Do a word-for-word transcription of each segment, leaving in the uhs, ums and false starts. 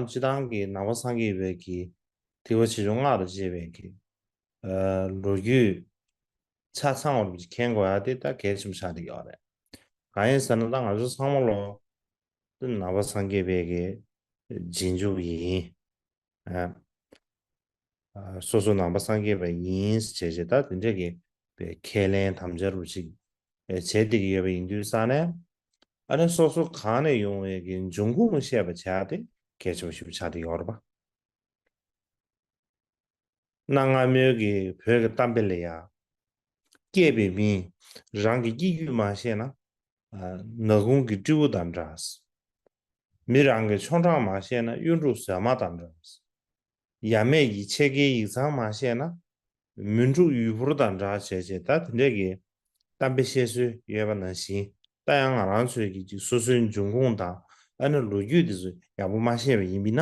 སྤྱི་བཏང་གི་ནང་པ་སངས་རྒྱས་པའི་གི་ཐེག་པ་ཆེ་ཆུང་ལྔ་རུ་བཅད་པའི་གི་ལོ་རྒྱུས་ཆ་ཚང་བར་མཁྱེན་དགོས་ཡ་དེ་ད་གལ་ཆེན་པོ་ཆགས་བསྡད་ཡོད་རེད། གང་ཡིན་ཟེར་ན་ད་ང་ཚོ་ཚང་མ་ལོ་ནང་པ་སངས་རྒྱས་པའི་གི་རྗེས་འཇུག་ཡིན། ཨ། སོ་སོ་ནང་པ་སངས་རྒྱས་པ་ཡིན་ཟེར་བྱས་ད་དེ་འདྲས་ཀྱི་པའི་ཁས་ལེན་དམ་བཅའ་རུ་ཅིག་བྱས་བསྡད་ཀྱི་ཡོད་པ་ཡིན་དུས་ཙང་ནས། ཨ་ནི་སོ་སོ་གང་ནས་ཡོང་བའི་གི་འབྱུང་ཁུངས་བཤད་པ་བྱ་དེ་གལ་ཆེན་པོ་ཞིག་ཆགས་བསྡད་ཡོད་རེད་པ། གནའ་སྔ་མོའི་གི་བོད་ཀྱི་གཏམ་དཔེ་ལ་ཡ། སྐྱེས་པའི་མིས་རང་གི་སྐྱེ་རྒྱུད་མ་ཤེས་ན། ཨ། ནག་ཁུང་གི་སྤྲེའུ་དང་འདྲ། མི་རང་གི་ཆོ་འབྲང་མ་ཤེས་ན་གཡུ་འབྲུག་ཟོས་མ་དང་འདྲ། ཡབ་མེས་ཀྱི་ཕྱེད་ཀའི་ཡིག་ཚང་མ་ཤེས་ན། མུན་འཁྲུག་ཡུལ་ཕོར་དང་འདྲ་བྱས་བྱས་ད་དེ་འདྲས་ཀྱི་གཏམ་དཔེ་བཤད་སྲོལ་ཡོད་པ་ནང་བཞིན། ད་ཡང་ང་རང་ཚོའི་གི་ཅིག་སོ་སོའི་འབྱུང་ཁུངས་དང་ཨ་ནི་ལོ་རྒྱུས་དེ་ཚོ་ཡག་པོ་མ་ཤེས་པ་ཡིན་པས་ན།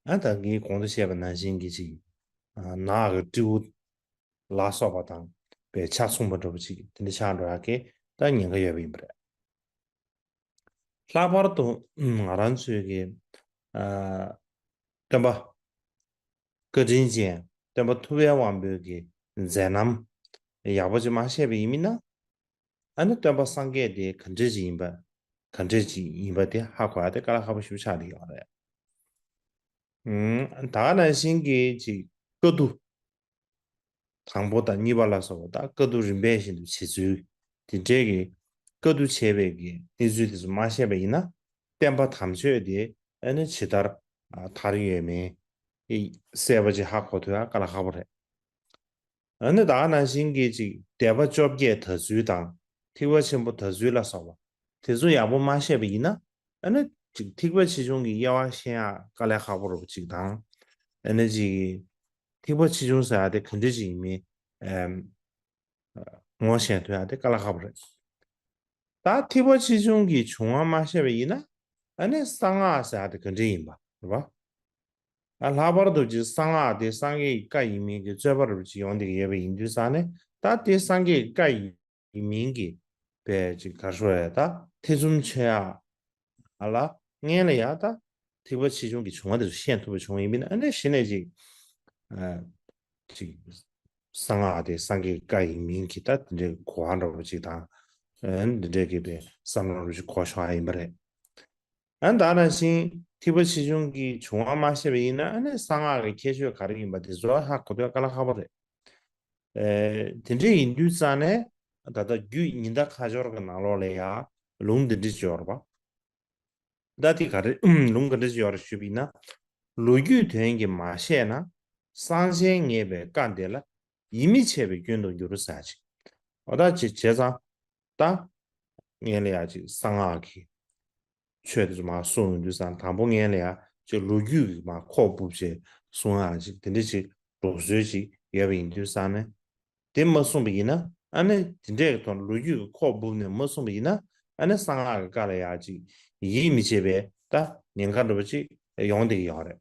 ཨ། ད་ངས་གོང་དུ་བཤད་པ་ནང་བཞིན་གྱི་ཅིག་ཨ། ནག་གི་སྤྲེའུ་ལ་སོགས་པ་དང་པའི་ཆ་མཚུངས་པ་འདྲ་པོ་ཅིག་དེ་འདྲ་ཆགས་འགྲོ་ཡག་གི་ད་ཉེན་ཁ་ཡོད་པ་ཡིན་པ་རེད། ལྷག་པར་དུ་ང་རང་ཚོའི་གི་ཨ། སྟོན་པ་བཀའ་དྲིན་ཅན་སྟོན་པ་ཐུབ་པའི་དབང་པོའི་གི་མཛད་རྣམ་ཡག་པོ་ཅིག་མ་ཤེས་པ་ཡིན་མིན་ན། ཨ་ནི་སྟོན་པ་སངས་རྒྱས་དེ་ག་འདྲས་ཅིག་ཡིན་པ། ག་འདྲས་ཅིག་ཡིན་པ་དེ་ཧ་གོ་ཡ་དེ་དཀའ་ལས་ཁག་པོ་ཞིག་ཆགས་བསྡད་ཡོད་རེད། ཨུམ། ད་ག་ནང་བཞིན་གྱི་ཅིག་བཀའ་བསྡུ་དང་པོ་དང་གཉིས་པ་ལ་སོགས་པ་ད་བཀའ་བསྡུ་རིམ་པས་བཞིན་དུ་བྱེད་ཚུལ་དེ་འདྲས་ཀྱི་བཀའ་བསྡུ་བྱས་པའི་གི་གནས་ཚུལ་དེ་ཚོ་མ་ཤེས་པ་ཡིན་ན། བསྟན་པ་དམ་ཆོས་དེ་ཨ་ནི་ཇི་ལྟར་ཨ། དར་ཡོད་མེད་གསལ་པོ་ཅིག་ཧ་གོ་ཐུབ་ཡ་དཀའ་ལས་ཁག་པོ་རེད། ཨ་ནི་ད་ག་ནང་བཞིན་གྱི་ཅིག་སྡེ་པ་བཅོ་བརྒྱད་དར་ཚུལ་དང་ཐེག་པ་ཆེན་པོ་དར་ཚུལ་ལ་སོགས་པ་དེ་ཚོ་ཡག་པོ་མ་ཤེས་པ་ཡིན་ན། ཨ་ནི་ཅིག་ཐེག་པ་ཆེ་ཆུང་གི་དབྱེ་བ་ཤེས་ཡ་དཀའ་ལས་ཁག་པོ་རེད་པ་ཅིག་དང་། ཨ་ནི་ཅིག་ཐེག་པ་ཆེ་ཆུང་ཟེར་ཡ་དེ་ག་འདྲ་ཅིག་ཡིན་མིན་ཨམ། ངོ་ཤེས་ཐུབ་ཡ་དེ་དཀའ་ལས་ཁག་པོ་རེད། ད་ཐེག་པ་ཆེ་ཆུང་གི་བྱུང་བ་མ་ཤེས་པ་ཡིན་ན། ཨ་ནི་གསང་སྔགས་ཟེར་ཡ་དེ་ག་འདྲ་ཡིན་པ་རེད་པ། ཨ། ལྷག་པར་དུ་ཅིག་གསང་སྔགས་དེ་སངས་རྒྱས་ཀྱི་བཀའ་ཡིན་མིན་གྱི་རྩོད་པ་རུ་ཅིག་ཡོང་བསྡད་ཀྱི་ཡོད་པ་ཡིན་དུས་ཙང་ནས། ད་དེ་སངས་རྒྱས་ཀྱི་བཀའ་ཡིན་མིན་གྱི་པའི་ཅིག་ག་རེ་ཟེར་ཡ་ད་ཐེ་ཚོམ་ཆེ་ཡ་ཨ་ལ་སྔོན་ལ་ཡ་ད་ཐེག་པ་ཆེ་ཆུང་གི་བྱུང་བ་དེ་ཚོ་ཤེས་ཐུབ་པ་བྱུང་བ་ཡིན་མིན་ན། ཨ་ནི་གཞི་ནས་ཅིག་ཨ། ཅིག་གསང་སྔགས་དེ་སངས་རྒྱས་ཀྱི་བཀའ་ཡིན་མིན་གྱི་ད་དེ་འདྲའི་གོ་བ་འདྲ་པོ་ཅིག་དང་། ཨ། འདི་འདྲའི་གི་པའི་བསམ་བློ་རུ་ཅིག་གོ་ཤོར་ཡ་ཡིན་པ་རེད། ཨ། ད་ནང་བཞིན་ཐེག་པ་ཆེ་ཆུང་གི་བྱུང་བ་མ་ཤེས་པ་ཡིན་ན། ཨ་ནི་གསང་སྔགས་ཀྱི་ཁྱད་ཆོས་ག་རེ་ཡིན་པ་དེ་ཚོ་ཧ་གོ་ཐུབ་དཀའ་ལས་ཁག་པོ་རེད། ཨེ། དེ་འདྲ་ཡིན་དུས་ཙང་ནས་ད་ལྟ་རྒྱུད་ཉི་ཟླ་ཁ་སྦྱོར་གྱི་ནང་ལོགས་ལ་ཡ་ལུང་འདི་འདྲ་ཅིག་ཡོད་རེད་པ། ད་དེ་ག་རེ་ལུང་ག་འདྲ་ཅིག་ཡོད་རེད་ཞུས་པ་ཡིན་ན། ལོ་རྒྱུས་དོན་གྱིས་མ་བཤད་ན། གསང་ཆེན་ངེས་པའི་བཀའ་འདི་ལ། ཡིད་མི་ཆེས་པའི་སྐྱོན་དུ་འགྱུར་ཟེར་ཅིག་འོ་ད་ཅིག་བྱས་ཙང་། ད་ངས་ལ་ཡ་ཅིག་གསང་སྔགས་ཀྱི་ཆོས་དེ་ཚོ་མར་གསུངས་ཡོང་དུས་ཙང་། དང་པོ་ངས་ལ་ཡ་ཅིག་ལོ་རྒྱུས་ཀྱི་མར་ཁོག་ཕུབ་བྱས་གསུང་ཡག་ཅིག་དེ་འདྲ་ཅིག་འགྲོ་སྲོལ་ཅིག་ཡོད་པ་ཡིན་དུས་ཙང་ནས། དེ་མ་གསུངས་པ་ཡིན་ན། ཨ་ནི་དེ་འདྲའི་ཐོག་ལོ་རྒྱུས་ཀྱི་ཁོག་ཕུབ་ནས་མ་གསུངས་པ་ཡིན་ན། ཨ་ནི་གསང་སྔགས་ཀྱི་བཀའ་ལ་ཡ་ཅིག་ཡིད་མི་ཆེས་པའི་ད་ཉེན་ཁ་འདྲ་པོ་ཅིག་ཡོང་བསྡད་ཀྱི་ཡོད་རེད།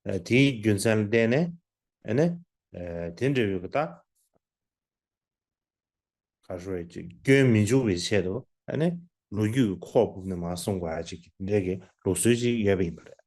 ཨ། དེའི་རྒྱུ་མཚན་ལ་བརྟེན་ནས། ཨ་ནི་ཨ། དེ་འདྲ་བའི་གི་ད་ག་རེ་ཟེར་ཅིག་སྐྱོན་མི་འཇུག་པའི་ཆེད་དུ། ཨ་ནི་ལོ་རྒྱུས་ཀྱི་ཁོག་ཕུབ་ནས་མར་གསུང་དགོས་ཡ་ཅིག་འདྲའི་གི་ལུགས་སྲོལ་ཅིག་ཡོད་པ་ཡིན་པ་རེད།